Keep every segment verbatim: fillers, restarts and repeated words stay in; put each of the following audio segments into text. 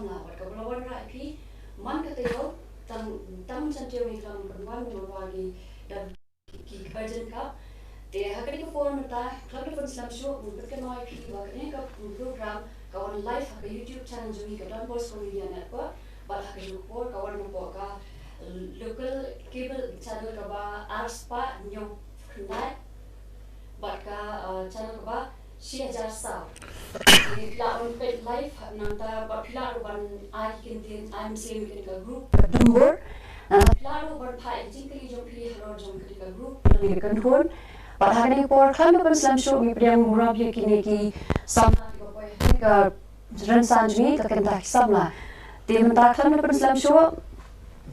Samla, wat kaba la wanrah ïa phi man ka taïew, tang, tang shen taïew ngi khlem pynwan namar ba ki dang ki, ki kyrpang jingkyrkhu. Te ha kane ka por mynta khlem da pynslem shuh, ngi pynkyndit ïa phi ba kane ka program ka wan live ha ka YouTube channel jong ngi, ka Don Bosco Media Network. Bad ha kane ka por ka wan hapoh ka local cable channel kaba arspah hynñiew khyndai bad ka, uh, channel kaba shi hajar saw. Phi lah ban peit live nangta, bad phi lah ruh ban ai ki kyntien, ai mynsiem ïa kane ka group Dumbur. Nangta phi lah ruh ban phah ïa ki jingkylli jong phi halor jong kane ka group, kane ka kynhun. Bad ha kane ka por khlem da pynslem shuh, ngi pdiang burom ïa kine ki samla kiba poi ha kane ka rynsan jong ngi, ka kynta ki samla. Te mynta khlem da pynslem shuh,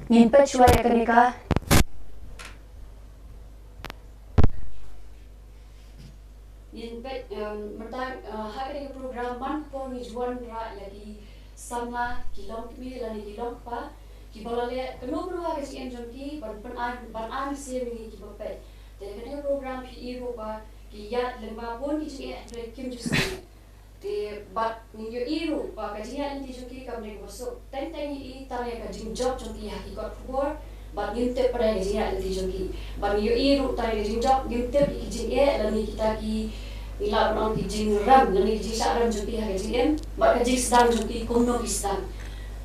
ngin peit shuwa ïa kane ka, ngin peit, em, mynta, eh, ha kane ka program man ka por ngi ju wanrah ïa ki samla, ki longkmie lane ki longkpa kiba la leh kano kano ka jingim jong ki ban pyn-, ban ai mynsiem ïa ngi kiba peit. Te ha kane ka program phi i ruh ba ki ïaid lyngba bun ki jingeh hynrei kim ju sangeh. Te bad ngin ïohi ruh ba ka jingïaid lynti jong ki kam dei kaba suk teng teng, ngi i tang ïa ka jingjop jong ki ha ki kot khubor, bad ngim tip pat ïa ka jingïaid lynti jong ki. Bad ngi ïohi ruh tang ïa ka jingjop, ngim tip ïa ki jingeh lane kita ki, ngi lah ban ong, ki jingrem lane ki jingshah rem jong ki ha ka jingim, bad ka jingsdang jong ki kumno ki sdang.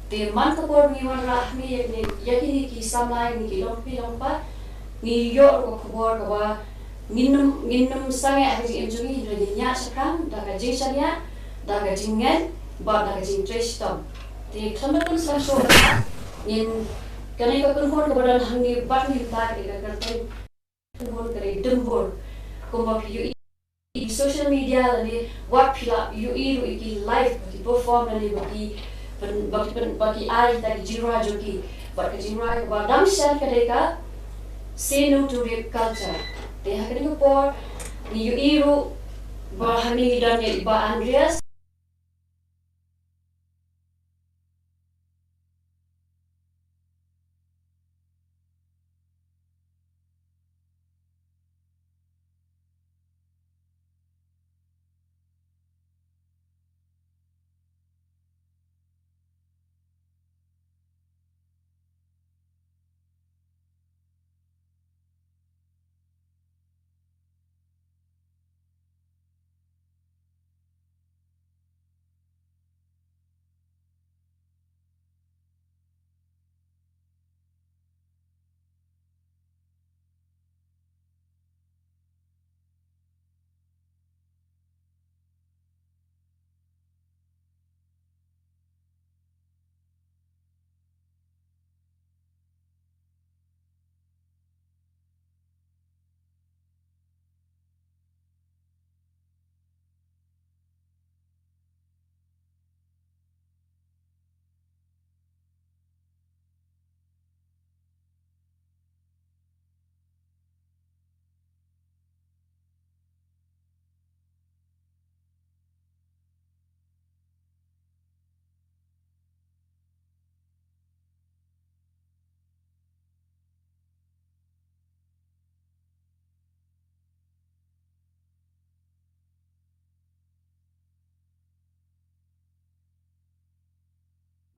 Te man ka por ngi wanrah hangne ïa kine, ïa kine ki samla, ïa kine ki longkmie longkpa, ngi ïoh ruh ka khubor kaba ngin ym, ngin ym sangeh ha ka jingim jong ngi, hynrei ngin ïaid shaphrang da ka jingshaniah, da ka jingngeit bad da ka jingtrei shitom. Te khlem da pynslem shuh, ngin, kane ka kynhun kaba don hangne bad ngi mynta ka dei ka kyrteng kynhun ka dei Dumbur. Kumba phi ïohi social media lane wat phi lah ïohi ruh ïa ki live ba ki perform lane ba ki pyn-, ba ki pyn-, ba ki ai kita ki jingrwai jong ki. Bad ka jingrwai kaba dang shen ka dei ka Say No to Rape Culture. Te ha kane ka por ngi ïohi ruh ba hangne ngi don ïa i Bah Andreas.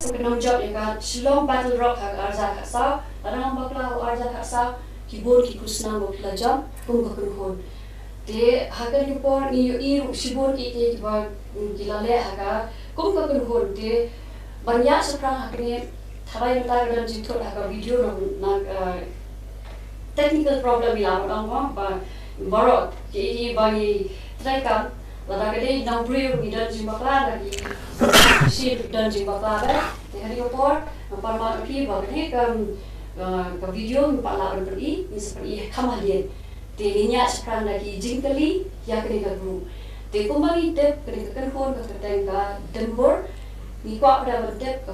Sa ka nongjop ïa ka Shillong Battle Rock ha ka arhajar khatsaw, lada nang bakla u arhajar khatsaw, ki bun ki khusnam ba ki la jop kum ka kynhun. Te ha kane ka por ngi ïohi ruh shibun ki, ki, kiba, mm, ki la leh ha ka kum ka kynhun. Te ban ïaid shaphrang ha kane, tharai mynta ka don jingthut ha ka video na, na, eh, technical problem, ngi la ong ba, ba baroh ki, ki ba ngi treikam, lada ka dei nongbriew ngi don jingbakla, lada ki machine don jingbakla bha. Te ha kane ka por ngan pan mat ïa phi ba kane ka, eh, ka video ngim pat lah ban pyni, ngin sa pyni kham hadien. Te ngin ïaid shaphrang da ki jingkylli ïa kane ka group. Te kumba ngi tip, kane ka kynhun ka kyrteng ka Dumbur. Ngi kwah pat ban tip ka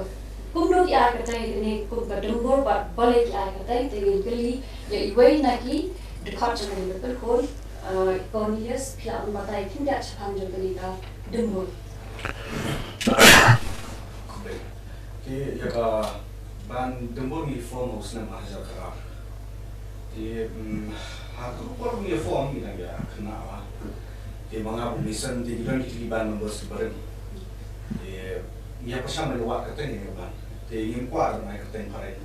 kumno ki ai kyrteng ïa kane kum ka Dumbur bad balei ki ai kyrteng. Te ngin kylli ïa iwei na ki dkhot jong kane ka kynhun, eh, Cornelius, phi lah ban batai khyndiat shaphang jong kane ka Dumbur. Te ïa ka band Dumbur ngi form ha u snem ar hajar khatar. Te, mm, ha ka por ngi form ngi dang ïa khynnah bha. Te ma nga bad u Mason te ngi don kita ki band members kiba rim. Te Ngi ïa pyrshang ban ïa wad kyrteng ïa ka band. Te ngim kwah ban ai kyrteng phareng.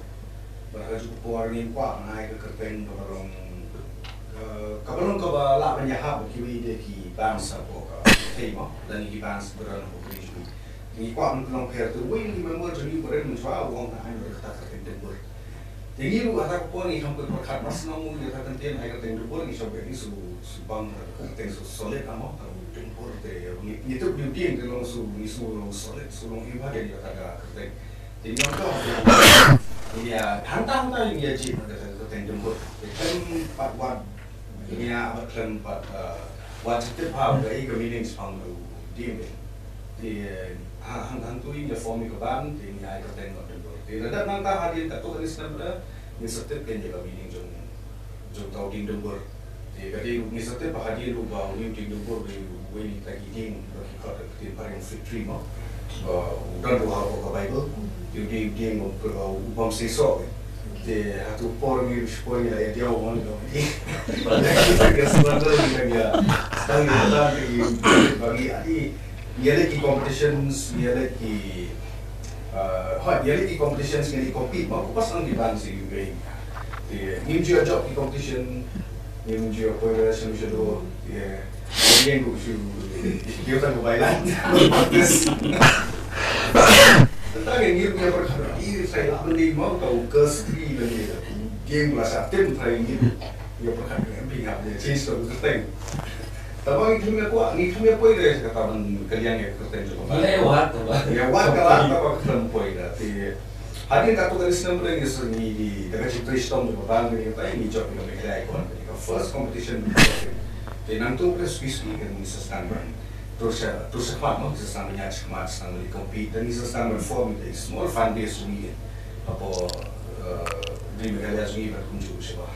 Bad ha kajuh ka por ngim kwah ban ai ka kyrteng kaba long, eh, kaba long kaba lah ban ïa hap bad kiwei de ki band hapoh ka pyrthei mo, lane ki band ba don hapoh ka ri jong ngi. Te ngi kwah ban pynlong pher, te uwei na ki member jong ngi ba rit mynshwa u ong, "Ai noh da kata ka kyrteng Dimbur." Te ngi ruh ha kata ka por ngi kham pyrkhat ba sngewbha ïa kata ka kyrteng Dimbur, ngi shong bad ngi shu, shu bang kyrteng shu solid mo, Dimbur te ngi, ngi tip u dieng te long shu, ngi shu long solid, shu long im ha ïa kata ka kyrteng. Te ngi ong to, ngi ïa hangta hangta ngi ïa jied kata ka kyrteng Dimbur. Te khlem pat wad, ngi ïa, bad khlem pat, eh, wad, tip ha kaei ka meaning shaphang u dieng. Te, eh, ha, hang, hangto ngi ïa form ïa ka band, te ngi ïa ai kyrteng Dimbur. Te lada nangta hadien katto katne snem pat, ngin sa tip kein ïa ka meaning jong, jong uta u dieng Dimbur. Te ka dei, ngin sa tip ba hadien ruh ba une u dieng Dimbur u dei uwei na kita ki dieng ba ki khot ka ktien phareng fig tree mo. Ba u don ruh hapoh ka Baibl. Te u dei u dieng u, u bym seisoh. Te ha kato ka por ngi ruh shipor ngi la ïa diaw mo, ngi la ïa, ngi la ïa struggle, ngi la ïa, tang ngi la tang ngi, ba ngi ïa, ngi ïa leit ki competitions, ngi ïa leit ki, uh, hooid, ngi ïa leit ki competitions, ngi ïa leit compete mo, kumba sdang ki band sha U K. Te ngim ju ïa jop ki competition, ngim ju ïa poi sha, sha, sha, te ïeng ruh shu, ïa tang ka bailan. Tang ngi ruh ngi ïa pyrkhat, i, sa ïa la ban dei mo, ka u ka skri ban dei. Ïeng la sa tim, tang ngi ruh ngi ïa pyrkhat, ngi ïa change ka u kyrteng. Tangba ngi khlem ïa kwah, ngi khlem ïa poi de sha kata ban kylliang ïa ka kyrteng jong ka band. Ngi la ïa wad tangba. Ngi ïa wad ka la, tangba khlem poi de. Te hadien katto katne snem pat ngi sa ngi di, da ka jingtrei shitom jong ka band ngi, ngi jop ïa ka Meghalaya Icon, ka first competition. Te nangto pat suki suki kan ngi sa sdang ban tur sha, tur sha khmat mo, ngi sa sdang ban ïaid sha khmat, sdang ban compete, te ngi sa sdang ban form ïa ka small fan base jong ngi hapoh, eh, ri Meghalaya jong ngi bad kumjuh sha ba.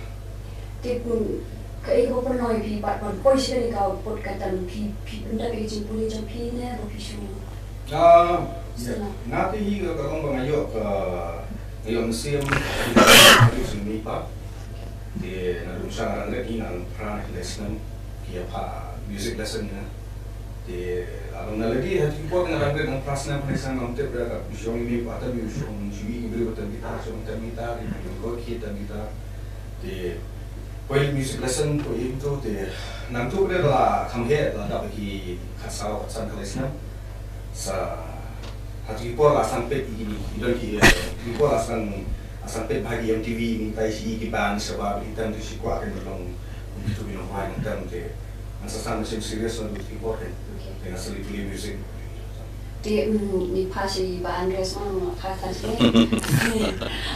Te, um, kaei kaba pynlong ïa phi pat ban poi sha kane ka pud ka tem, phi, phi pyndep ïa ka jingpule jong phi ne ba phi shu? Ah, ïa, nga te hi ka, ka long ba nga ïoh ka, nga ïoh mynsiem, nga ïoh sha u mei pa. Te naduh mynshwa nga dang rit hi, nga dang phra na khyndai snem, ki ïa phah music lesson ïa nga. Te, ah, nga la dei ha kito ki por nga dang rit, nga phra snem, pynïaid snem, ngam tip da ka shong ïa u mei pa, tam ïa u shong, shu ïohi ïa ki briew ba tem guitar, shong tem guitar, ïa ki briew ba khie tem guitar. Te poi music lesson, poi ïa kito, te nangto pat la kham heh, la dap ïa ki khatsaw, khatsan, khatlai snem. Sa ha kito ki por la sdang peit ïa kine, ki don ki, eh, kito ki por la sdang, la sdang peit bha ïa ki M T V, mynta shu ïohi ïa ki band shabar, ki tem te shu kwah kein ban long kum kito ki nongrwai nongtem te. Nga sa sdang mynsiem serious naduh kito ki por kein. Okay. Te nga sa leit pule music. Te, mm, ngi phah sha i Bah Andres mo, phah sha i.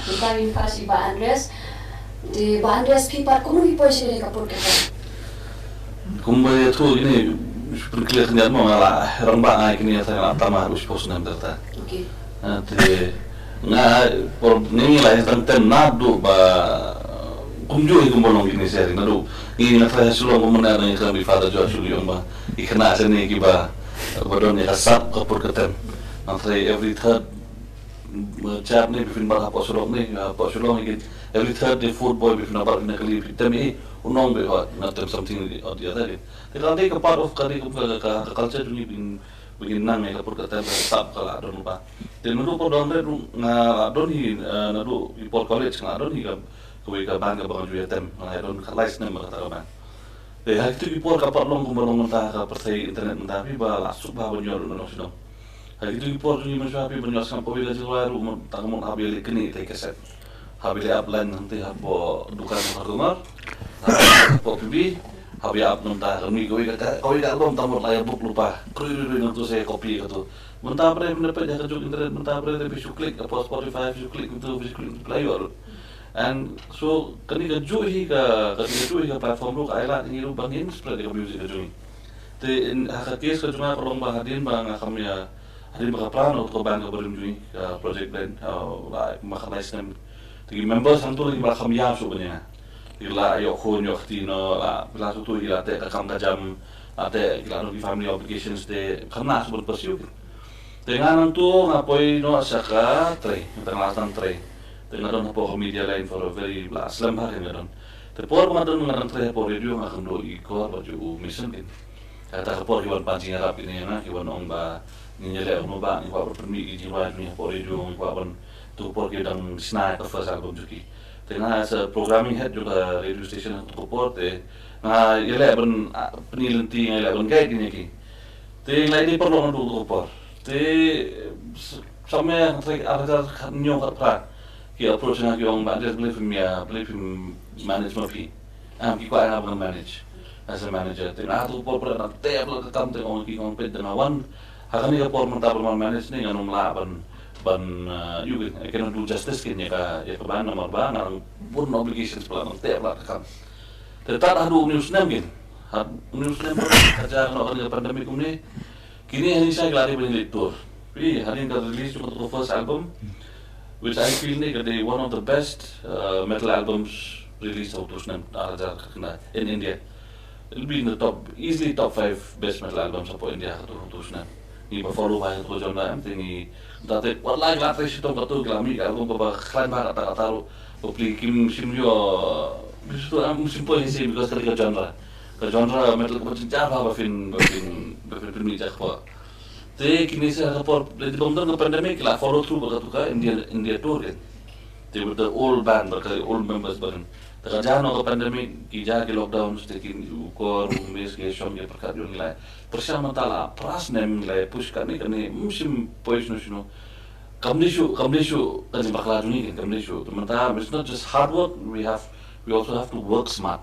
Mynta ngi phah sha i Bah Andres. Te Bah Andres, phi pat kumno phi poi sha kane ka pud ka tem? Kumba ïathuh kine, shu pynklear khyndiat mo, nga la rangbah nga kine, nga la tama haduh shiphew snem te. Okay. Ah, te nga por ngi la ïa tang tem naduh ba kumjuh hi kumba long kine sha ri naduh. Ngi nga try ha Shillong kumne, ngi kren bad Father Joshua, u ong ba ki khynnah shane kiba, ba don ïa ka sap ka pud ka tem. Nga try every third, uh, chap ne ba phin bat hapoh Shillong ne, hapoh Shillong ïa ki, every third ne fourth boy ba phin bat, phin kylli, phi tem ïa hi, u ong ba hooid nga tem something or the other. Te ka dei ka part of ka dei ka, ka, ka culture jong ngi ba ngin, ba ngin nang ïa ka pud ka tem, ka sap ka la don ba. Te naduh por dang rit ruh nga la don hi, eh, naduh i por college nga la don hi ka, kawei ka band kaba nga ju ïa tem, nga la don khatlai snem bad kata ka band. Te ha kito ki por ka pat long kumba long mynta ka pyrthei internet mynta, phi ba la suk bha ban ïoh ruh na nong shnong. Ha kito ki por jong ngi mynshuwa phi ban ïoh sngap kawei ka jingrwai ruh mynta ka mut hap ïa leit knieh ïa ka cassette. Hap ïa leit ap line hangtei hapoh dukan Harkongor, hapoh P B, hap ïa ap, namar ka mih kawei ka, kawei ka album tang mut la ïa book lypa. Krui rui rui nangto sa ïa copy kato. Mynta pat phi na peit ha ka juk internet mynta pat phi shu click hapoh Spotify, phi shu click kato, phi shu click, phi la ïoh ruh. And so kane ka juh hi ka, kane ka juh hi ka platform ruh ka ai lad ïa ngi ruh ba ngin spread ïa ka music ka jong ngi. Te in, ha ka case ka jong nga ka long ba hadien ba nga kham ïa, hadien ba ka pra na uto u band kaba rim jong ngi, ka Project Blend, uh, la ma khatlai snem. Te ki members hangto la ki ba kham ïam shuh ban ïa nga. Ki la ïoh khun ïoh kti noh, la, la shuh to ki la teh ka kam ka jam, la teh ki la don ki family obligations te kham nang shuh ban pursue ki. Te nga nangto nga poi noh sha ka trei, nga tang la tang trei. Te nga don hapoh ka media line for a very, la slem bha kein nga don. Te por ba nga don nga dang trei hapoh radio nga kynduh ïa i Kor bad ïa u Mason kein. Kata ka por ki wan pan jingïarap kine, na, ki wan ong ba ngin ïaleh kumno ba ngi kwah ban pynmih ki jingrwai jong ngi hapoh radio, ngi kwah ban, tu ka por ki dang shna ka first album jong ki. Te nga as a programming head jong ka radio station ha tu ka por te nga ïaleh ban, ah, pyni lynti, nga ïaleh ban guide kine ki. Te nga ïa paralok naduh tu ka por. Te s-, sha me, nga trai ar hajar khathynñiew khatphra ki approach nga, ki ong ba Andreas, balei phim ïa, balei phim manage ma phi. Am, ki kwah nga ban manage as a manager. Te nga tu ka por, por nangtei palat ka kam, te ong ki, kong peit, da nga wan ha kane ka por mynta ban wan manage ne ngan ym lah ban, ban, uh, ïa, I cannot do justice kane ïa ka, ïa ka band, namar ba nga dang bun obligations palat, nangtei palat ka kam. Te tad haduh une u snem kin, had une u snem pat ka jia noh kane ka pandemic kumne. Kine hangne sa ki la dei ban leit tour. Phi, hadien ka release jong ka first album, which I feel ne ka dei one of the best, uh, metal albums release ha utu u snem ar hajar khatkhyndai in India. It'll be in the top, easily top five best metal albums hapoh India ha utu, utu u snem. Ngi ba follow bha ïa utu u genre, em, te ngi, te wat la ki la trei shitom, katu ki la mih ka album kaba khlaiñ bha, kata, kata ruh bapli kim shym ïoh, kim shym, em, shym poi hase, because ka dei ka genre, ka genre metal kaba jynjar bha ba phin, ba phin, ba phin pynmih jakpa. Te kine sa ha ka por, lada bym don ka pandemic, ki la follow through bad katu ka India, India tour kan. Te with the old band, bad ka old members bad kan. Te ka jia noh ka pandemic, ki jia ki lockdowns, te kine u Kor, u Mes, ki shong ki pyrkhat ïa ngi, la pyrshang mynta la phra snem, la push kane kane, ym shym poi shano shano. Kam dei shuh, kam dei shuh ka jingbakla jong ngi kan, kam dei shuh. Te mynta, it's not just hard work, we have, we also have to work smart.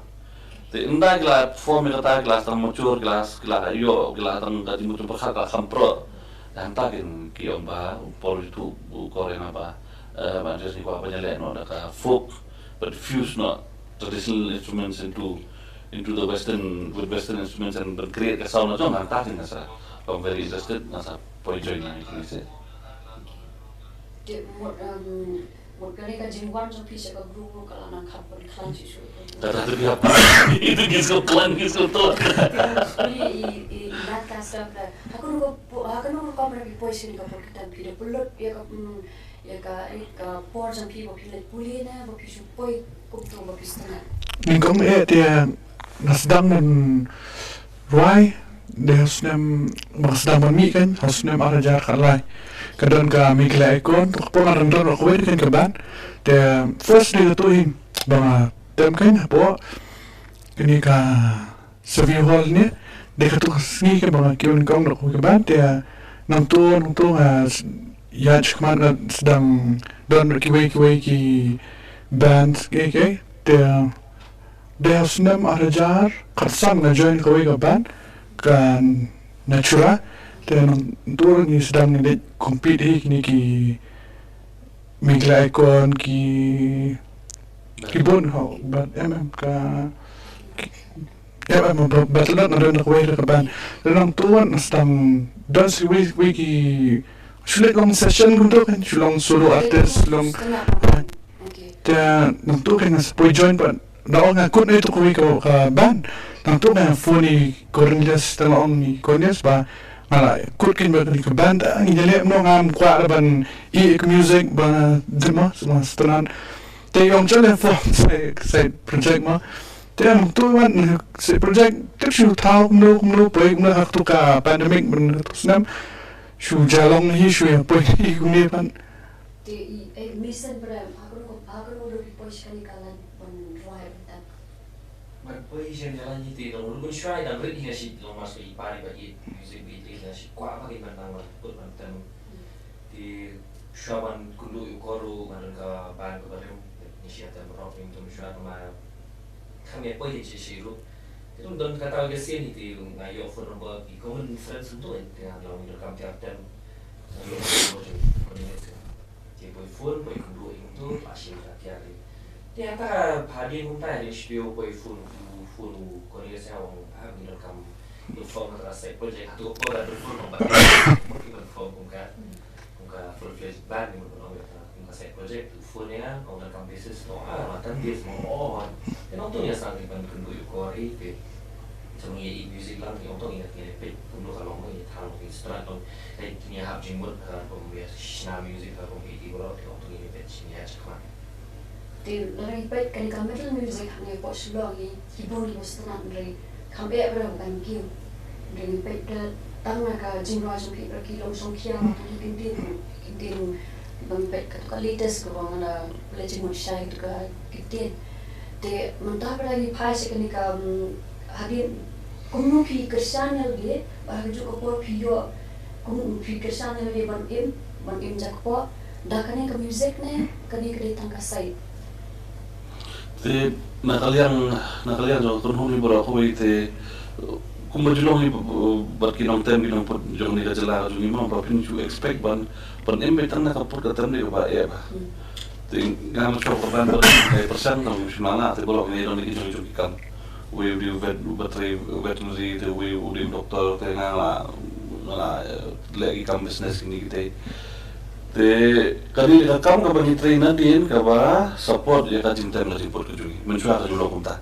Te ynda ki la perform ïa kata, ki la sdang mature, ki la, ki la ïoh, ki la sdang ka jingmut jingpyrkhat ka la kham pyrshah. Te hangta kin ki ong ba u Paul, u Kor ïa nga ba, eh, ba just ngi kwah ban ïaleh noh da ka folk, but fuse noh traditional instruments into, into the western, with western instruments and ban create ka sound la jong. Hangta kin nga sa, I'm very interested, nga sa poi join lang ïa kine se. Te mut, um, mut kane ka jingwan jong phi sha ka group ruh ka la nang kham pynkhlaiñ shuh shuh. Kata tu dia pa. Itu kisah klan, kisah tu. Te i, i, i, i lat ka step da. Ha kano ka po-, ha kano ka rukom ba phi poi sha kane ka por kata, phi da pynlut ïa ka, mm, ïa ka, eh, ka por jong phi ba phi leit pule ne ba phi shu poi kumto ba phi sdang. Nyngkong eh te nga sdang ban rwai, dei ha u snem ba nga sdang ban mih kan, ha u snem ar hajar khatlai. Ka don ka Meghalaya Icon, to ka por nga dang don bad kawei de kan ka band. Te first dei kato hi ba nga tem kan hapoh kane ka Savio Hall ne, dei kato ka sngi kan ba nga kiew nyngkong bad kawei ka band. Te nangto, nangto nga s-, ïaid shakhmat, nga sdang don bad kiwei kiwei ki band kiei kiei. Te dei ha u snem ar hajar khatsan nga join kawei ka band, ka Natura. Te nangto ngi sdang ngi leit compete hi kine ki Meghalaya Icon, ki, ki bun ho, bad em em ka, ki, em em ba, ba, ba, nga don kawei ka band. Te nangto nga sdang don sa wei, wei ki, shu leit long session kumto kan, shu long solo artist, long. Okay. Te nangto kan nga sa poi join pat. Nga ong nga kut ïa ito kawei ka, ka band. Nangto nga phone ïa i Cornelius, te nga ong ïa i Cornelius ba nga la kut keiñ bad kane ka band, te ngin ïaleh kumno, ngam kwah ban ïeh ïa ka music ba dei ma, ma sngewtynnat. Te i ong to leh form side, side project ma. Te nangto wan side project, tip shu thaw kumno kumno, poi kumno ha kato ka pandemic ban kato snem. Shu jia long hi, shu ïa poi hi kumne pat. Te i, eh, Mason Prem, ha kano, ha kano ruh phi poi sha kane ka line ban rwai ban tap? Ban poi sha kane ka line hi te, dang ruh ban shuwa dang rit hi nga shu long mars ba i pari ba i music ba i te nga shu kwah ba ki ban tang ban put ban tem. Hmm. Te shuwa ban kynduh ïa u Kor ruh nga don ka band kaba rim, nga shu ïa tem rock rim tem shuwa, ka ma kham ïa poi hi shisha ruh. Te ruh don kata ka scene hi te nga ïoh phone number ki common friends kumto, te nga long ïa ka kam te ap tem. Nga ïoh phone number jong Cornelius. Te poi phone, poi kynduh ïa kumto, la shim ka tiar ïa. Te hata ka hadien kumta, hadien shiphew poi phone, u phone u Cornelius ïa ong, ah, ngi donkam perform kata ka side project, hato ka por ka perform, ba, ba, perform kum ka, kum ka full fledged band, ngi donkam ïa kata, kum ka side project, u phone ïa nga, ong donkam bassist, ong, ah, nga tam bass, ong, oh, te nangto ngi ïa sdang ban kynduh ïa u Kor hi, te Te ngi ïa i music lang, ngi ong to ngi, ngi peit kumno ka long, ngi thaw, ngi strat long. Te ngi hap jingmut ka rukom ïa shna music, ka rukom ïa i baroh, te ong to ngi peit, ngi ïa check ma. Te lada ngi peit kane ka metal music hangne hapoh Shillong, ngi ki bun ki ba sngewtynnat, hynrei kham eh ba kan kiew. Ngi peit da tang na ka jingrwai jong ki, ki long shongkhia, ki ktien, ki ktien, ba ngi peit ka, ka latest kaba nga la pynleit jingmut shai, ka ktien. Te mynta pat ngi phai sha kane ka, mm, hadien kumno phi kyrshan ïa lade, bad ha kajuh ka por phi ïoh, kum phi kyrshan ïa lade ban im, ban im jakpoh da kane ka music ne kane ka dei tang ka side? Te na ka liang, na ka liang jong ka kynhun hi baroh kawei te, kumba ju long hi bad ki nongtem ki nongput jong kane ka jylla ka jong ngi, mo, ba phin ju expect ban, ban im beit tang na ka put ka tem dei kaba eh ba. Hmm. Te nga ngam shuwa ban, ban ai pyrshang tang shu mala, te baroh ngi don ki jong, jong ki kam. Uwei u dei u vet-, u vet-, veterinary, te uwei u dei u doctor, te nga la, nga la, eh, leh ki kam business kine kitei. Te ka dei ka kam kaba ngi trei nadien kaba support ïa ka jingtem ka jingput ka jong ngi. Mynshuwa ka ju long kumta.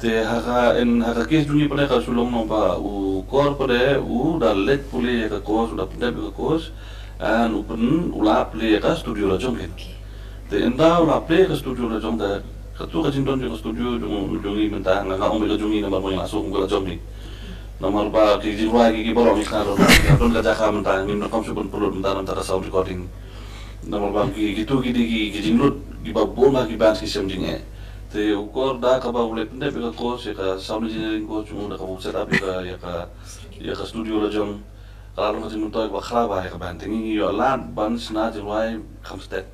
Te ha ka, in ha ka case jong ngi pat ka shu long naba u Kor pat u da leit pule ïa ka course, u da pyndep ïa ka course, and u pyn, u la plie ïa ka studio la jong keiñ. Te ynda u la plie ïa ka studio la jong te, kato ka jingdon jong ka studio jong, jong ngi mynta, nga, nga ong beit ka jong ngi namar ba ngi la shu ong ka la jong ngi. Namar ba ki jingrwai ki, ki baroh ngi sngewdon, don ka jaka mynta, ngim donkam shuh ban pynlut mynta na bynta ka sound recording. Namar ba ki, kito ki dei ki, ki jinglut kiba bun ba ki bands ki shem jingeh. Te u Kor da kaba u leit pyndep ïa ka course, ïa ka sound engineering course jong u, da kaba u set up ïa ka, ïa ka, ïa ka studio la jong. Ka la long ka jingmyntoi kaba khraw bha ïa ka band. Te ngi, ngi ïoh lad ban shna jingrwai kham stet.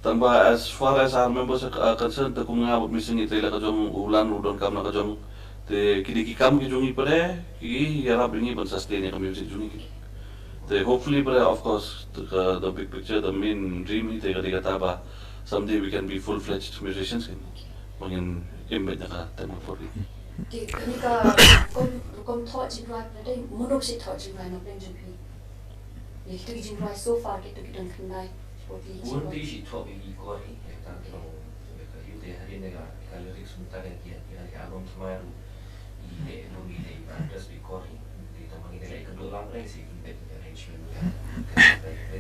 Tang ba as far as our members are concerned, te kum nga bad Mister Ngi te la ka jong u Lan u donkam la ka jong. Te ki dei ki kam ki jong ngi pat, ki ïarap ïa ngi ban sustain ïa ka music jong ngi. Te hopefully pat, of course, the, the big picture, the main dream hi te ka dei kata ba someday we can be full-fledged musicians, kan. Ba ngin im beit na ka tem ka por. Te kane ka rukom, rukom thoh jingrwai pat, dei mano shi thoh jingrwai na pdeng jong phi? Ïa kito ki jingrwai so far, kito ki don khyndai. Bun phi shi thoh ïa ki Kor hi, ïa ka tang ki long, ïa ka ïa te hadien ïa ka lyrics mynta ka ïa ka album thymmai ruh. Ïa te bun ïa te ba address ïa ki Kor hi. Te tang ba ngi te ka ïa ka duh lang pdeng shi ki bit arrangement ïa ka.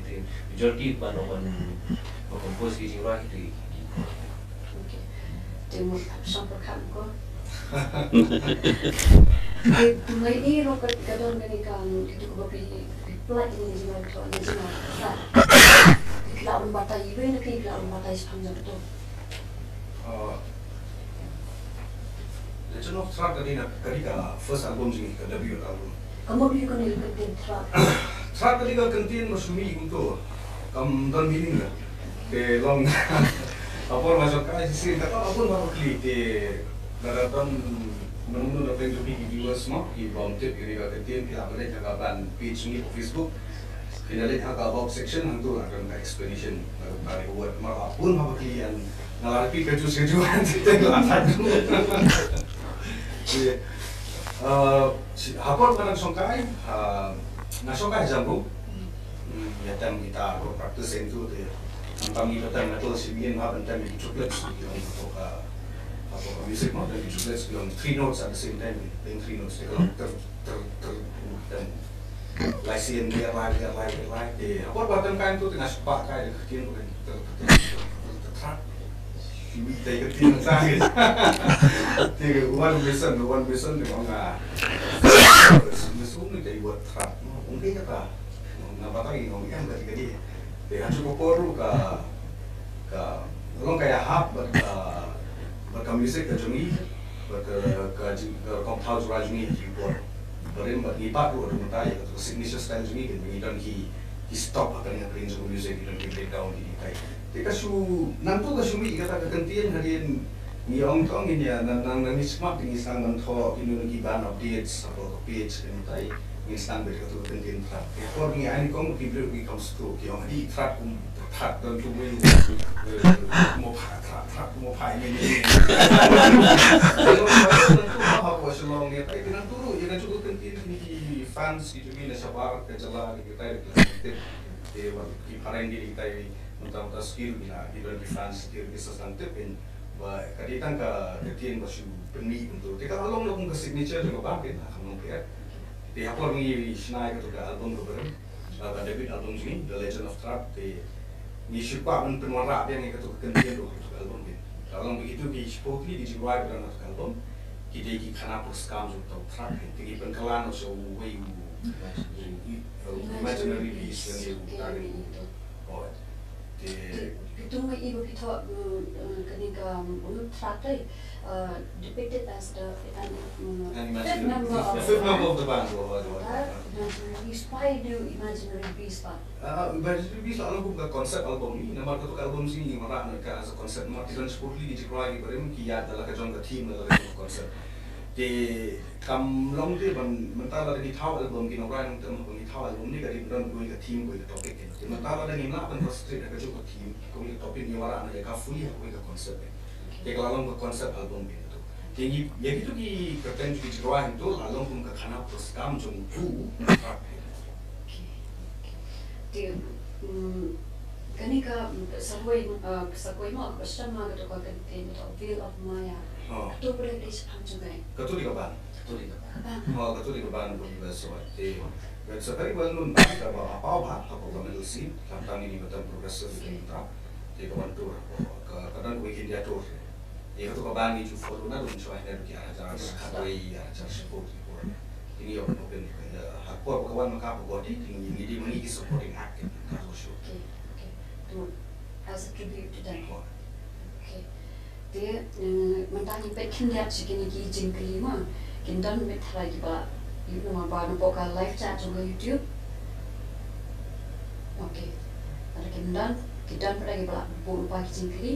Te majority ba nong ban ba compose ki jingrwai ki te ki Kor. Okay. Te mut shong pyrkhat ko. Te thymmai ni ruh ka, ka don kane ka, kito kiba phi, phi pynlait ïa kine ki jingrwai, phi pynlait ïa kine ki jingrwai. Phi la ban batai iwei na phi, phi la ban batai shaphang jong kito. Ah, Legend of Thrad ka dei na, ka dei ka first album jong ngi, ka debut album. Ka mut ïa kane ka ktien Thrad. Thrad ka dei ka ktien ba shu mih kumto. Kam don meaning la. Te long ha por ba shongkai shisien, kata la bun ba kli te, lada don mano mano na pdeng jong phi ki viewers mo, ki bym tip ïa kane ka ktien, phi hap ban leit ha ka ban page jong ngi ha Facebook. Phin da leit ha ka about section, hangto la don ka explanation, la don ka word, namar ba bun ba kli ïa nga, la repeat kajuh shi kajuh, te la thait. Te, uh, shi, ha por ba nga dang shongkai, uh, nga shongkai ha Jammu. Hmm, ïa tem guitar, ko practice ïa ngi tu te. Nangta ngi ïa tem metal, shi mien ha ban tem ïa ki triplets, ki long hapoh ka, hapoh ka music mo, tem ki triplets ki long three notes at the same time, playing three notes, te ka long ter, ter, ter, tem. Lai sien, biar lai, biar lai, biar lai. Te ha por ba tem kai tu te nga shu pah kai da ka ktien, ter, ter, ter, ter, ter, ter, ter, ter. Shu mih tai ka ktien sa. Te one mission, one mission te nga. Mission ni te word Thrad. Ong dei kata. Nga batai, nga ong ïa kata ka dei. Te ha kajuh ka por ruh ka, ka long ka ïahap bad ka, bad ka music ka jong ngi, bad ka, ka jing, ka rukom thaw jingrwai jong ngi ha kajuh ka por. Bad rim bad ngi bat ruh ha mynta ïa ka signature style jong ngi, ngi don ki, ki stop ha kane ka range jong ka music, ngi don ki breakdown, ki dei tai. Te ka shu, nangtu ka shu mih kata ka ktien hadien ngi ong tong ngi ïa, nang, nang, nang ngi smat ngi sdang ban thoh kino kino ki ban updates hapoh ka page, kane tai. Ngi sdang beit kato ka ktien Thrad. Te ha por ngi ai nyngkong ki briew ki kam stroke, ki ong, "Hadien Thrad kum, Thrad don kumne, eh, mo pha, Thrad, Thrad mo pha ine ine." Te ong, "Thrad don kumne ha ko Shillong ne." Te nangtu ruh ïa kajuh ka ktien kine ki fans ki jong ngi na shabar ka jylla ki tai ki la tip. Te wat ki phareng ki tai mynta mynta ski ruh ki la, ki don ki fans ki, ki sa sdang tip in. Ba ka dei tang ka, ka ktien ba shu pynmih kumto. Te ka la long kum ka signature jong ka band, ha, ha Nongpyidaw. Te ha por ngi shna ïa kato ka album kaba rim, ah, ka debut album jong ngi, The Legend of Thrad, te ngi shu kwah ban pynwanrah biang ïa kato ka ktien ruh ha kato ka album, te ka la long ba kito ki shiphew tylli ki jingrwai ba don ha kato ka album. Ki dei ki khana pyrskam jong uta u track, te ngi pynkylla noh sha uwei u, u, u imaginary piece lane u target u. Oh, te Ki tu ngi i ba phi thoh, mm, mm, kane ka, mm, u track te, uh, depicted as the, an, mm, An fifth imaginary member of fifth member of the band. Oh, oh, oh, oh. That imaginary piece, why do imaginary piece ba? Ah, imaginary piece la long kum ka concept album hi, namar katu ka album sngi ngi wanrah noh ïa ka as a concept, namar ki don shibun ki jingrwai kiba rim ki ïaid da la ka jong ka theme, da la ka jong ka concept. Te kam long te ban, mynta lada ngi thaw album, ki nongrwai nongtem haba ngi thaw album ne ka dei ban don kawei ka theme, kawei ka topic. Te mynta lada ngim lah ban concentrate ha kajuh ka theme, kawei ka topic, ngi wanrah noh ïa ka fully ha kawei ka concept. Te ka la long ka concept album hi tu. Te ngi, ïa kitu ki kyrteng ki jingrwai hangtu la long kum ka khana pyrskam jong utu u track. Okay, okay. Te, mm, kane ka, mm, sa kawei, uh, sa kawei mo, kaba shym la, katu ka, ka, ka, ka Veil of Maya. Oh. Katu pat ka dei shaphang jong kaei? Katu dei ka band. Katu dei ka band. Ka band. Oh, katu dei ka band ba ngi ba soi. Te, it's a very well known band, kaba paw bha ha ka metal scene, khamtam ïa kine ki band progressive, okay, ki band. Te ka wan tour, ka, ka don kawei ka India tour. Ïa katu ka band ngi ju follow naduh mynshuwa, naduh ki ar hajar khatwei, ar hajar shiphew, ki por. Kine ïoh ban open, eh, ha por ba ka wan ma ka Pagodi, te ngi, ngi dei ma ngi ki supporting act, eh, ha kato ka show. Okay, okay. To, as a tribute to them. Ko. Okay. Te, eh, mynta ngin peit khyndiat sha kine ki jingkylli mo. Kin don beit tharai kiba, ïoh namar ba napoh ka live chat jong ka YouTube. Okay. Lada kim don, ki don pat kiba la buh lypa ki jingkylli.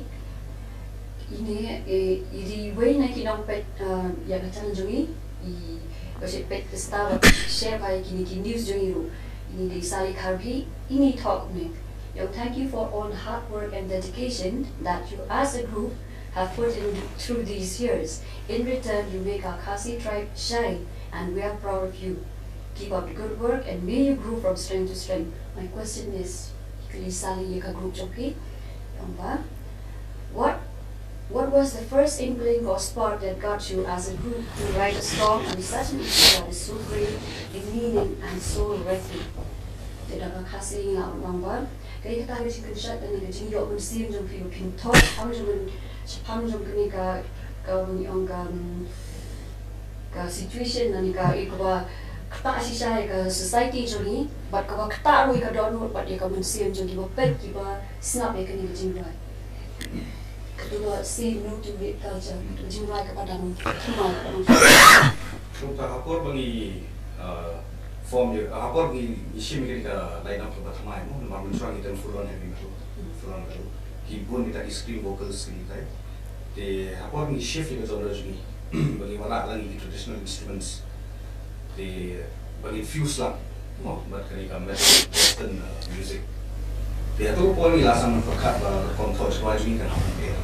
Ine, eh, i dei iwei na ki nongpeit, eh, ïa ka channel jong ngi, i ba shu peit, star, ba share bha ïa kine ki news jong ngi ruh. Ine i dei Sally Kharbhi, ine i thoh kumne. Young, thank you for all the hard work and dedication that you as a group have put in through these years. In return, you make our Khasi tribe shine, and we are proud of you. Keep up the good work and may you grow from strength to strength. My question is, kylli Sally ïa ka group jong phi, ong ba, what, what was the first inkling or spark that got you as a group to write a song on such an issue that is so grave in meaning and so wrecking? Te da ka Khasi ngi la ong ba, kaei kata ka jingkynshat lane ka jingïoh mynsiem jong phi ba phin thoh shaphang jong, shaphang jong kane ka, kaba ngi ong ka, mm, ka situation lane ka, eh, kaba ktah shisha ïa ka society jong ngi, bad kaba ktah ruh ïa ka dohnud bad ïa ka mynsiem jong kiba peit, kiba sngap ïa kane ka jingrwai. Katu ka Say No to Rape Culture, katu ka jingrwai kaba dang thymmai, kaba dang thymmai. Kumta ha por ba ngi, uh, form ïa, ha por ngi, ngi shim ïa ka line up kaba thymmai mo, namar mynshuwa ngi tem full on heavy metal, full on metal. Ki bun kita ki scream vocals kita. Te ha por ngi shift ïa ka genre jong ngi, ba ngi wanrah lang ïa ki traditional instruments. Te ba ngi fuse lang mo bad kane ka metal western, uh, music. Te hato por ngi la sdang pyrkhat ba rukom thoh jingrwai jong ngi kan hap ban pher.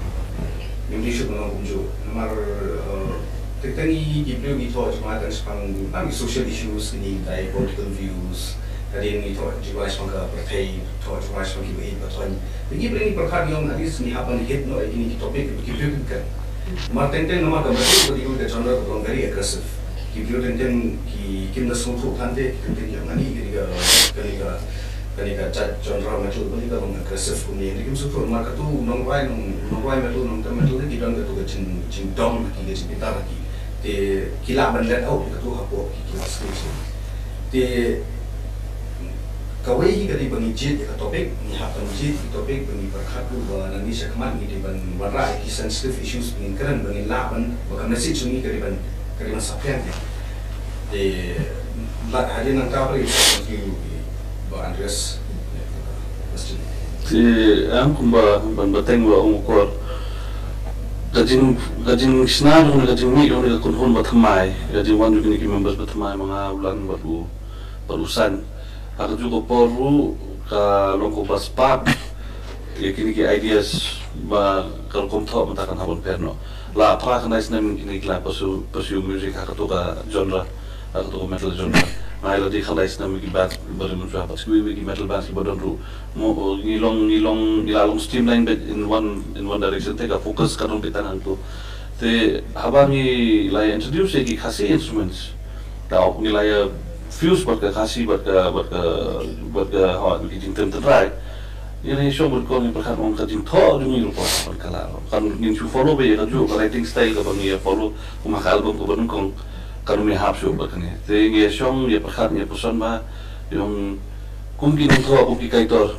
Ngim dei shuh ban long kumjuh. Namar, uh, teng teng ngi ki briew ngi thoh jingrwai tang shaphang, tang ki social issues, kine, dei political views. Hadien ngi thoh jingrwai shaphang ka pyrthei, thoh jingrwai shaphang kiba ïeit ba thoh. Te ngi briew ngi pyrkhat ngi ong at least ngi hap ban hit noh ïa kine ki topic kiba ki briew ki kren. Namar teng teng namar ka metal ka dei ka genre kaba long very aggressive. Ki briew teng teng ki kim da sngewthuh than te, ki teng teng ki ong ani kane ka, kane ka, kane ka jait genre metal kane ka long aggressive kumne. Te kim sngewthuh namar katu nongrwai, nong, nongrwai metal, nongtem metal ki don katu ka jing, jingdom ha ki, ka jingbitar ha ki. Te ki lah ban let out katu hapoh ki, ki la stage. Te kawei hi ka dei ba ngi jied ïa ka topic, ngi hap ban jied ïa ka topic ba ngi pyrkhat ruh ba nangne sha khmat ngi dei ban wanrah ïa ki sensitive issues ba ngin kren, ba ngin lah ban, ba ka message jong ngi ka dei ban, ka dei ban saphriang ïa. Te lada hadien nangta ba ri, thank you, Bah Andreas. Question. Te, ah, kumba ban bteng ba ong u Kor. Ka jing, ka jingshna jong ne, ka jingmih jong ne ka kynhun ba thymmai, ka jingwan jong kine ki members ba thymmai, ma nga, u Lan bad u, bad u San. Ha kajuh ka por ruh ka long kaba spark ïa kine ki ideas ba ka rukom thoh mynta kan hap ban pher noh. La phra khyndai snem kine ki la pursue, pursue music ha katu ka genre, ha katu ka metal genre. Nga la dei khyndai snem ki band ba ri mynta, bad kiwei kiwei ki metal bands kiba don ruh. Mo, ngi long, ngi long, ngi la long streamline beit in one, in one direction, te ka focus ka don beit tang hangtu. Te haba ngi la introduce ïa ki Khasi instruments, ka, ngi la ïa fuse bad ka Khasi, bad ka, bad ka, bad ka, ha, ki jingtem tynrai. Ngi la ïa shong bad kong, ngi pyrkhat ong ka jingthoh jong ngi ruh ka ban kylla. Kan ngin shu follow beit ïa kajuh ka writing style kaba ngi ïa follow kum ha ka album kaba nyngkong, kan ym ïahap shuh bad kane. Te ngi ïa shong, ngi ïa pyrkhat, ngi ïa puson bha, ïa ong kum ki nongthoh, kum ki kaitor.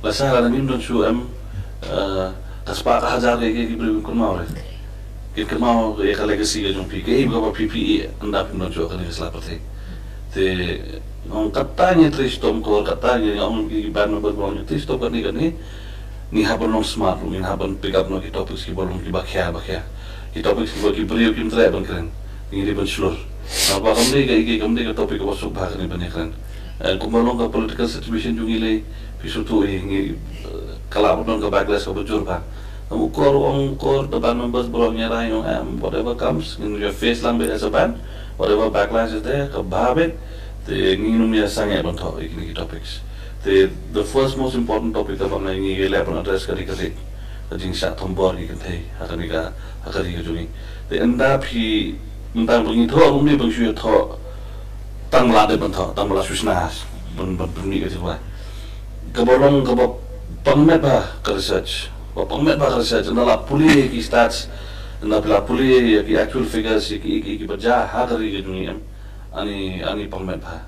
Lashai lada ngim don shuh em, eh, ka spah ka hajar ki, ki, ki briew kin kynmaw re. Kin kynmaw ïa ka legacy ka jong phi, kaei kaba phi, phi ïeh ynda phim don shuh ha kane ka sla pyrthei. Te nga ong kata ngi trei shitom kor, kata ngi, nga ong ki band members ba ngi trei shitom kane kane. Ngi hap ban long smart ruh, ngi hap ban pick up noh ki topics kiba long kiba khia ba khia. Ki topics kiba ki briew kim treh ban kren, ngi dei ban shlur. Naba kam dei ka, ka, kam dei ka topic kaba suk bha kane ban ïakren. Eh, kumba long ka political situation jong ngi lei, phi sngewthuh hi, ngi, eh, ka lah ban long ka backlash kaba jur bha. Ym, u kor, ong u kor, the band members ba long, ngi rai ong, em, whatever comes, ngin ïa face lang beit as a band, whatever backlash is there, kaba bha beit. Te ngin ym ïa sangeh ban thoh ïa kine ki topics. Te the first most important topic kaba ngi, ngi leh ban address ka dei ka ri, ka jingshah thombor ki kynthei ha kane ka, ha ka ri ka jong ngi. Te ynda phi, mynta ba ngi thoh, ym dei ban shu ïa thoh tang ba la dep ban thoh, tang ba la shu shna ban, ban pynmih ka jingrwai. Kaba long kaba pang met bha ka research, ba pang met bha ka research, ynda la pule ki stats, ynda la pule ïa ki actual figures, ïa ki, ïa ki, ïa kiba jia ha ka ri ka jong ngi em, ani, ani pang met bha.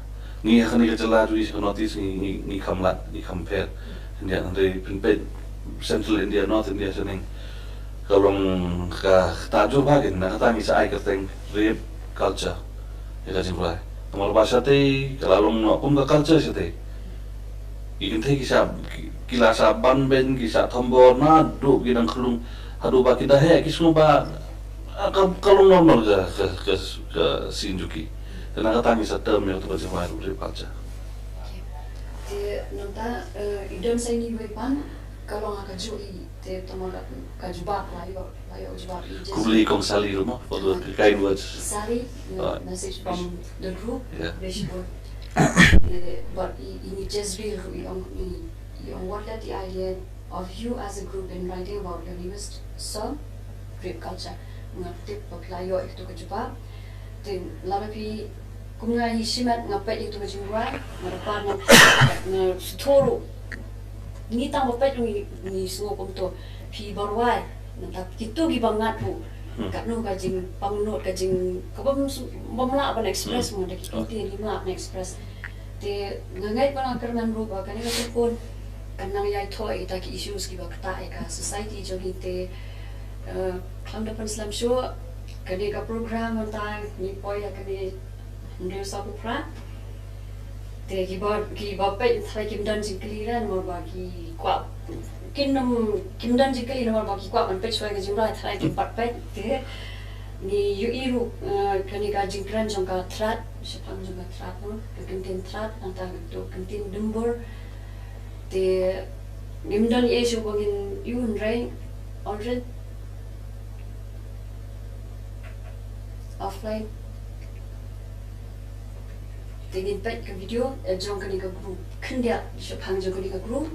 Ngi ha kane ka jylla jong ngi sha ka North East ngi, ngi, ngi kham lad, ngi kham pher. India, hynrei phin peit Central India, North India shaneng, ka long ka, kata jur bha kein, na kata ngi sa ai kyrteng rape culture ïa ka jingrwai. Namar ba shatei ka la long noh kum ka culture shatei. Ki kynthei ki shah, ki, ki la shah ban beiñ, ki shah thombor naduh ki dang khlung haduh ba ki da heh, ki sngew ba, ah, ka, ka long normal ka, ka, ka, ka sien jong ki. Te na kata ngi sa term ïa kata ka jingrwai ruh rape culture. Te nangta, eh, i don sa ine i wei pat, ka long ha kajuh i, te tang ba ka, ka jubab la ïoh, la ïoh jubab i just. Khublei kong Sally ruh mo, for the kind words. Sally, uh, message from the group, yeah. Te, but i, i Jezreel ruh i ong, i, i ong, what led the idea of you as a group in writing about your newest song, rape culture? Nga tip ba phi la ïoh ïa kito ka jubab. Te lada phi, kum nga hi shimet nga peit ïa kito ka jingrwai, nga dapat nga, nga sngewthuh ruh. Ngi tang ba peit ruh ngi, ngi sngew kumto. Phi ba rwai, nangta kito kiba ngat ruh. Hmm. Katno ka jingpangnud, ka jing, ka bym, bym lah ban express, hmm, mo, da ki ktien ngim lah ban express. Te nga ngeit ba nga kyrmen ruh ba kane ka telephone kan nang ïai thoh ïa kita ki issues kiba ktah ïa ka society jong ngi te, eh, khlem da pynslem shuh, kane ka program mynta ngi poi ïa kane hynriew sawphew phra. Te kiba, kiba peit tharai kim don jingkylli re namar ba ki kwah, kim, kim don jingkylli namar ba ki kwah ban peit shuwa ïa ka jingrwai, tharai kim pat peit. Te ngi ïohi ruh, eh, kane ka jingkren jong ka Thrad, shaphang jong ka Thrad, no, ka kyntien Thrad, nangta ka kyntien Dumbur. Te ngim don ei shuh ba ngin ïoh hynrei already offline. Te ngin peit ka video, eh, jong kane ka group. Khyndiat shaphang jong kane ka group.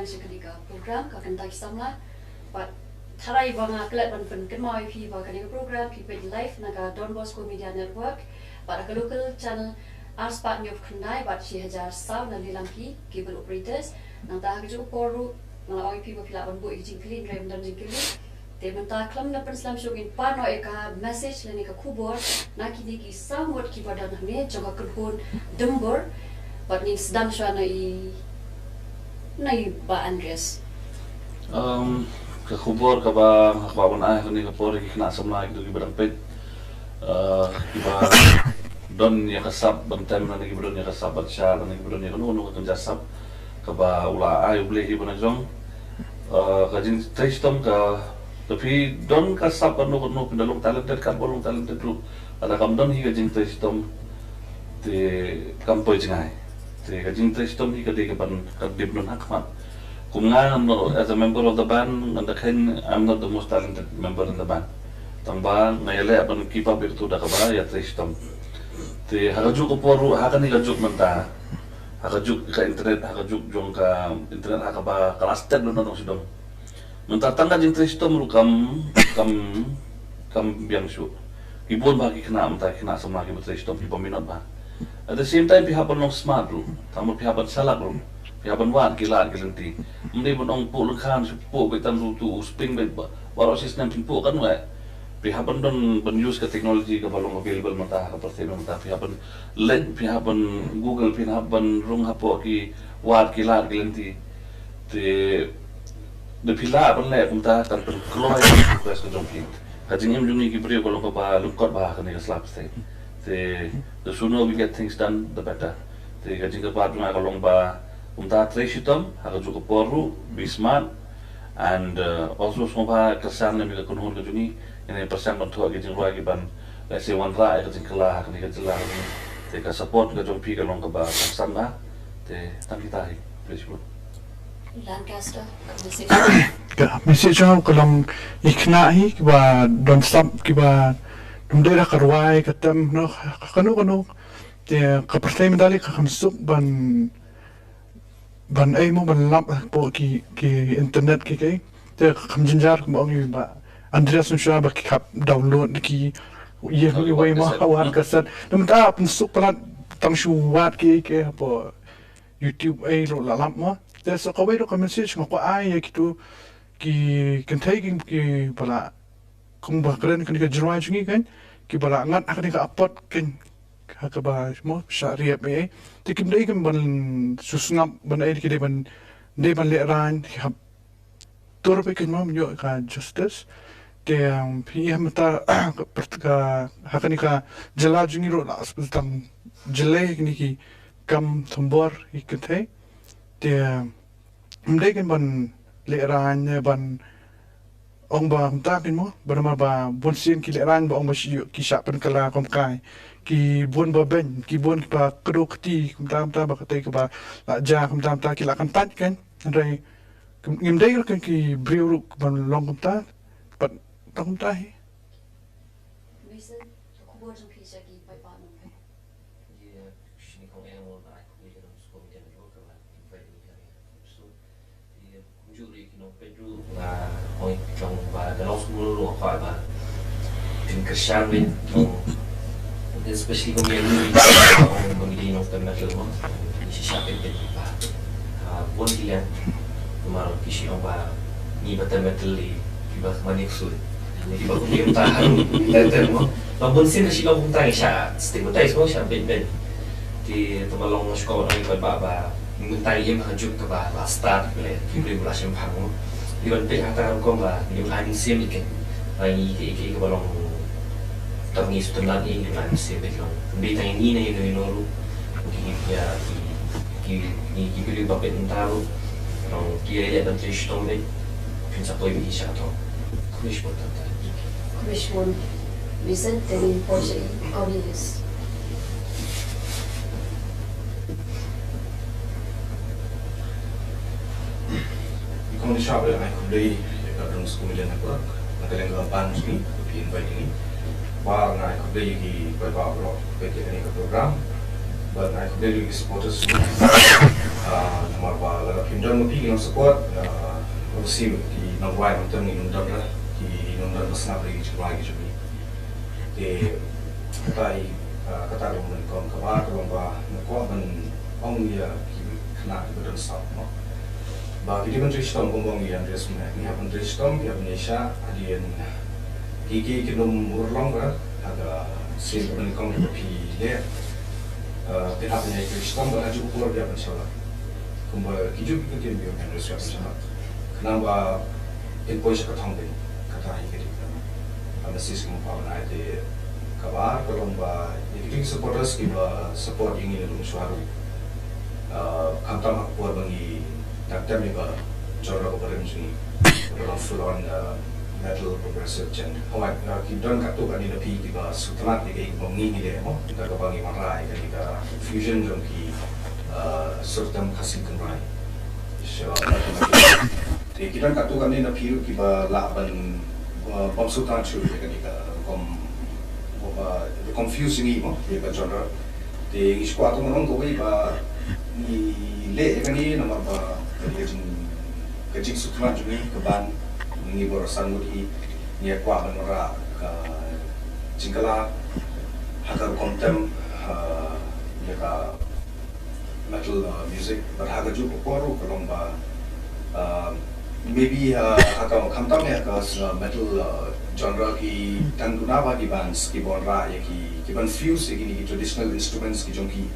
Jong kane ka program Ka Kynta Ki Samla. Bad tharai ba nga klet ban pynkynmaw ïa phi ba kane ka program phi peit live na ka Don Bosco Media Network bad ha ka local channel arspah hynñiewphew khyndai bad shi hajar saw na lilang phi cable operators. Nangta ha kajuh ka por ruh nga la ong ïa phi ba phi lah ban buh ïa ki jingkylli hynrei ym don jingkylli. Te mynta khlem da pynslem shuh ngin pan noh ïa ka message lane ka khubor na kine ki saw ngut kiba don hangne jong ka kynhun Dymbur. Bad ngin sdang shuwa na i na i Bah Andreas. Um, ka khubor kaba nga kwah ban ai ha kane ka por ïa ki khynnah samla kito kiba dang peit, uh, kiba don ïa ka sap ban tem lane kiba don ïa ka sap ban shah lane kiba don ïa kano kano ka kynja sap kaba u la ai U Blei hi ban jong. Uh, ka jingtrei shitom ka, ka phi don ka sap kano kano, phi da long talented katba long talented ruh, lada kam don hi ka jingtrei shitom te kam poi jngai. Te ka jingtrei shitom hi ka dei kaban, ka dei ban don ha khmat. Kum nga, no, as a member of the band, ngan da kheiñ I'm not the most talented member in the band. Tang ba nga ïaleh ban keep up ïa kato da kaba ïatrei shitom. Te ha kajuh ka por ruh, ha kane kajuh mynta, ha kajuh ka internet, ha kajuh jong ka internet, ha kaba ka la stet lano nongshong. Mynta tang ka jingtrei shitom ruh kam, kam, kam biang shuh. Ki bun bha ki khynnah mynta, ki khynnah samla kiba trei shitom, kiba minot bha. At the same time phi hap ban long smart ruh, tang ba phi hap ban shalak ruh, phi hap ban wad ki lad ki lynti. Ym dei ban ong puh lyngkhan shu puh beit tang ruh tu u spring beit ba, baroh shi snem phin puh kan weh. Phi hap ban don, ban use ka technology kaba long available mynta ha ka pyrthei mynta. Phi hap ban leit, phi hap ban Google, phi hap ban rung hapoh ki wad ki lad ki lynti. Te da phi lah ban leh kumta kan pynkloi ïa ka progress ka jong phi. Ka jingim jong ngi ki briew ka long kaba lyngkot bha ha kane ka sla pyrthei. Te the sooner we get things done, the better. Te ka jingkyrpad jong nga ka long ba kumta trei shitom ha kajuh ka por ruh, be smart. And, uh, also sngewbha kyrshan lem ïa ka kynhun ka jong ngi, ïa ngi pyrshang ban thoh ïa ki jingrwai kiban, let's say, wanrah ïa ka jingkylla ha kane ka jylla ka jong ngi. Te ka support ka jong phi ka long kaba kongsan bha. Te tang kita hi. Please, bro. Lancaster, ka message. Ka message jong nga ka long ïa ki khynnah hi kiba don sap, kiba ym dei da ka rwai ka tem, no, ka kano kano. Te ka pyrthei mynta lei ka khlem suk ban ban ei mo, ban lap hapoh ki, ki internet ki, ki. Te kham jynjar kumba ong i Bah Andreas mynshuwa ba ki hap download ki ïa, oh, iwei mo, kaset, wad kaset. Te mynta pynsuk palat tang shu wad ki, ki hapoh YouTube ei ruh la lap mo. Te sa kawei ruh ka message nga kwah ai ïa kito ki kynthei ki, kiba la kumba kren kane ka jingrwai jong ngi kan, kiba la ngat ha kane ka apot kan, ha kaba mo shah riap ei. Te kim dei kim ban shu sngap ban ei, ki dei ban, dei ban lehraiñ, ki hap tur beit kan mo, ïoh ka justice. Te, um, phi ïa mynta ka, ka, ha kane ka jylla jong ngi ruh la sdang jyllei kine ki kam thombor ïa ki kynthei. Te, um, ym dei kan ban lehraiñ ne ban ong ba kumta kan mo, ba namar ba bun sien ki lehraiñ ba ong ba shu ki shah pynkylla kum kai. Ki bun ba beiñ, ki bun kiba kdew kti, kumta kumta ba katei kaba la jia, kumta kumta ki la kyntait kan. Hynrei kim, ngim dei ruh kan ki briew ruh ban long kumta, pat tang kumta hi. Mason, ka khubor jong phi sha ki paidbah nongpeit. Ïa, shini kong Eng, nga ai khublei ïa ka Don Bosco Media Network kaba invite ïa ngi ha kane ka episode. Ïa, kumjuh ruh ïa ki nongpeit ruh, nga ong ïa ki jong ba ka long sngewbha ruh, nga kwah ba phin kyrshan beit, nong, especially kum ïa ngi, ong ba ngi dei nongtem medal mo, ngi shisha peit beit ba, ah, bun ki liang, namar ki shu ong ba ngi ba tem medal, kiba mane ksuid. Kiba kum ïa mynta harum ter ter mo. Ba bun sien ka shu long kumta, ngi shah stigmatize mo, shah beiñ beiñ. Te tang ba long shu kawang ïa ki paidbah ba mynta ngi im ha ka juk kaba la start, ki briew ba la shemphang mo. Ngi ban peit ha kata ka rukom ba ngim ai mynsiem ïa ki. Ba ngi ïa ki, ïa ki kaba long tang ngi shu tynlat ïa ngi, ngim ai mynsiem ïa ki long. Ym dei tang ïa ngi ne ïa no ïa no ruh. Ki, ïa ki, ki, ki, ki briew ba peit mynta ruh. Long ki ïa leh ban trei shitom beit. Phin sa poi beit sha ka thong. Khublei shibun. Khublei shibun. Vincent, te ngin poi sha i Cornelius. Kong Nishab, ai khublei ïa ka Don Bosco Media Network na ka liang ka band jong ngi, ba ki invite ngi. Bad nga ai khublei ïa ki paidbah baroh kiba peit ïa kane ka program. Bad nga ai khublei ïa ki supporters jong ngi. Ah, namar ba lada phim don ma phi ki nong support, ah, obviously ki nongrwai nongtem ngin ym don re, ki nongdon ba sngap re ki jingrwai ki jong ngi. Te kata i, ah, kata ka long nyngkong. Kaba ar ka long ba nga kwah ban ong ïa ki khynnah kiba don sap mo, ba ki dei ban trei shitom kumba ong i Andreas mynne. Ngi hap ban trei shitom, ngi hap ban ïaishah, hadien ki, ki, kin ym urlong ba ha ka sien kaba nyngkong kaba phi leh. Eh, phin hap ban ïatrei shitom, bad ha kajuh ka por phi hap ban shah lad. Kumba ki juh ki ktien ba ong i Andreas, phi hap ban shah lad. Khnang ba phin poi sha ka thong beiñ, kata hi ka dei ka message kaba nga kwah ban ai. Te kaba ar ka long ba ïa ki supporters kiba support ïa ngi naduh mynshuwa ruh. Ah, khamtam ha ka por ba ngi dang tem ïa ka genre kaba rim jong ngi, kaba long full on, ah, metal progressive genre. Hooid, ah, ki don katto katne na phi kiba sngewtynnat ïa kaei kaba ngi ngi leh mo, da kaba ngi wanrah ïa kane ka fusion jong ki, ah, sur tam Khasi Kynrai. Sha, te ki don katto katne na phi ruh kiba lah ban, ah, bym sngewtynnat shuh ïa kane ka rukom, ah, rukom fuse jong ngi mo, ïa ka genre. Te ngi shu kwah tang ban ong kawei ba ngi leh ïa kane namar ba ka jing, ka jingsngewtynnat jong ngi ka band, ngi baroh san ngut hi ngi kwah ban wanrah ka jingkylla ha ka rukom tem, ha, ïa ka metal, uh, music, bad ha kajuh ka por ruh ka long ba, uh, maybe, uh, ha ka, khamtam ïa ka, uh, metal, uh, genre ki dang duna bha ki bands kiba wanrah ïa ki, ki ban fuse ïa kine ki traditional instruments ki jong ki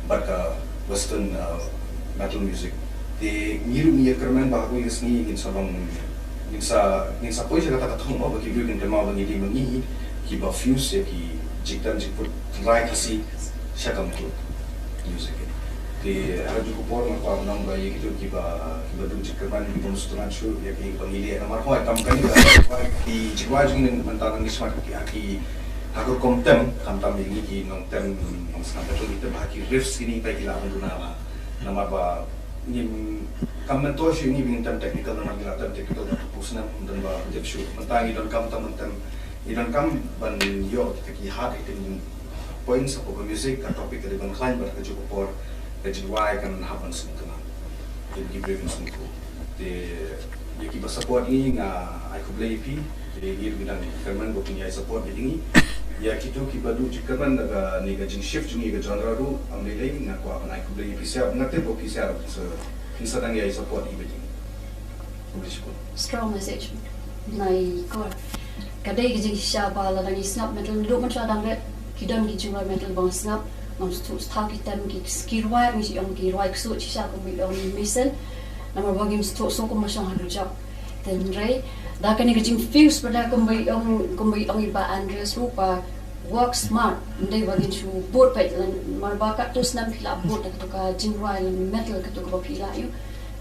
bad ka western, uh, metal music. Te ngi ruh ngi ïakyrmen ba ha kawei ka sngi ngin sa long, ngin sa, ngin sa poi sha kata ka thong ba ki briew kin kynmaw ba ngi dei ma ngi kiba fuse ïa ki jingtem jingput tynrai Khasi sha ka metal music. Te ha kajuh ka por nga kwah ban ong ba ïa kito kiba, kiba duh jingkyrmen, kibym sngewtynnat shuh ïa kiba ngi leh, namar hooid, tam kane ka, ki jingrwai jong ngi mynta ngi smat ki, ha ki, ha ka rukom tem, khamtam ïa ngi ki nongtem, nongsngap metal, ngi tip ba ha ki riffs kine kiba ki lah ban duna bha. Namar ba ngim, kam myntoi shuh ïa ngi ba ngin tem technical, namar ngi la tem technical da ka phew snem, ym don ba tip shuh. Mynta ngi donkam, tam ban tem, ngi donkam ban ïoh kita ki hard hitting points hapoh ka music, ka topic ka dei ban khlaiñ, bad ha kajuh ka por ka jingrwai kan hap ban sngewtynnat. Te ki briew kin sngewthuh. Te ïa kiba support ngi nga ai khublei ïa phi. Te ngi ruh ngi dang kyrmen ba phin ïai support ïa ngi. Ïa kito kiba duh jingkyrmen da kane ka jingshift jong ngi ka genre ruh, ym lei lei, nga kwah ban ai khublei ïa phi sha, nga tip ba phi sha ruh phin sa, phin sa dang ïai support ïa ngi. Khublei shibun. Strong message. Nai kor. Ka dei ka jingshisha ba lada ngi sngap metal, naduh mynshuwa dang rit, ki don ki jingrwai metal ba nga sngap, ngam sngewthuh shuh ki tem, ki, ki rwai, ngi shu ong ki rwai ksuid shisha kumba ong i Mason. Namar ba ngim sngewthuh shuh kumba shong ha dujok. Hynrei da kane ka jingfuse ba da kumba ong, kumba ong i Bah Andreas ruh ba work smart, ym dei ba ngin shu bud peit lane, namar ba katto snem phi lah bud da kato ka jingrwai lane metal kato kaba phi lah ïoh.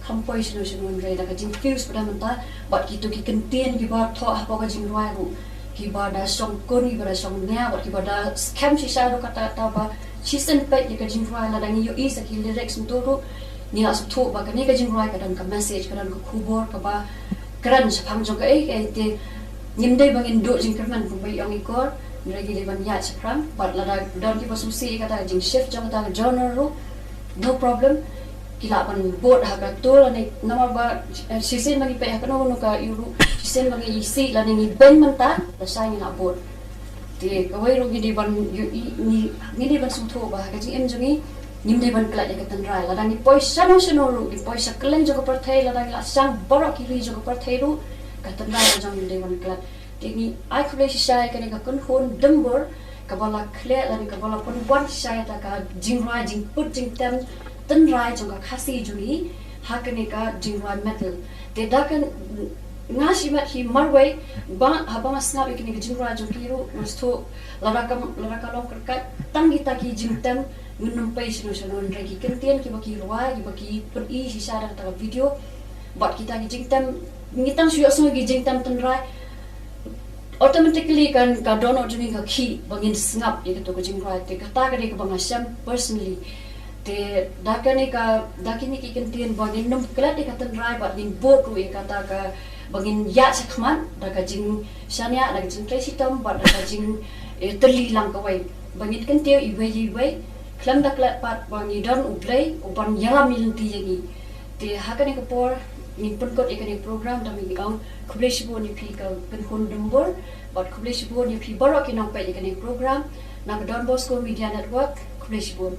Kham poi shano shano, hynrei da ka jingfuse ba da mynta bad kito ki kyntien kiba thoh hapoh ka jingrwai ruh, kiba da shongkun, kiba da shongnia, bad kiba da skhem shisha ruh, kata kata ba shisien peit ïa ka jingrwai, lada ngi ïohi sa ki lyrics mynta ruh ngi la sngewthuh ba kane ka jingrwai ka don ka message, ka don ka khubor kaba kren shaphang jong kaei kaei. Te ngim dei ba ngin duh jingkyrmen kumba ong i kor, hynrei ngi dei ban ïaid shaphrang, bad lada don kiba sngewsih ïa kata ka jingshift jong kata ka genre ruh, no problem. Ki lah ban bud ha kato lane, namar ba, eh, shisien ba ngi peit ha kano kano ka ïew ruh, shisien ba ngi isih lane ngi beiñ mynta, lashai ngi lah bud. Te kawei ruh ngi dei ban ïohi, ngi, ngi dei ban sngewthuh ba ha ka jingim jong ngi ngim dei ban klet ïa ka tynrai. Lada ngi poi shano shano ruh, ngi poi sha kylleng jong ka pyrthei, lada ngi la shang baroh ki ri jong ka pyrthei ruh, ka tynrai ka jong ngi ngim dei ban klet. Te ngi ai khublei shisha ïa kane ka kynhun Dimbur kaba la khleh lane kaba la pynwan shisha ïa kata ka jingrwai jingput jingtem tynrai jong ka Khasi jong ngi ha kane ka jingrwai metal. Te da kane, nga shimet hi marwei ba haba nga sngap ïa kane ka jingrwai jong ki ruh nga sngewthuh lada ka, lada ka long kyrkhu tang kita ki jingtem, ngin ym poi shano shano, hynrei ki kyntien kiba ki rwai, kiba ki pyni shisha da kata ka video, bad kita ki jingtem, ngi tang shu ïohsngew ki jingtem tynrai, automatically kan ka dohnud jong ngi ka khih ba ngin sngap ïa kato ka jingrwai. Te kata ka dei kaba nga shem personally. Te da kane ka, da kine ki kyntien ba ngin ym klet ïa ka tynrai bad ngin bud ruh ïa kata ka, ba ngin ïaid shakhmat da ka jingshaniah, da ka jingtrei shitom bad da ka jing, eh, tylli lang kawei, ba ngin kyntiew iwei ïa iwei. khlem da klet pat ba ngi don U Blei uban ïalam ïa lynti ïa ngi. Te ha kane ka por ngin pynkut ïa kane ka program da ngi ong khublei shibun ïa phi ka kynhun Dumbur bad khublei shibun ïa phi baroh ki nongpeit ïa kane ka program na ka Don Bosco Media Network. Khublei shibun.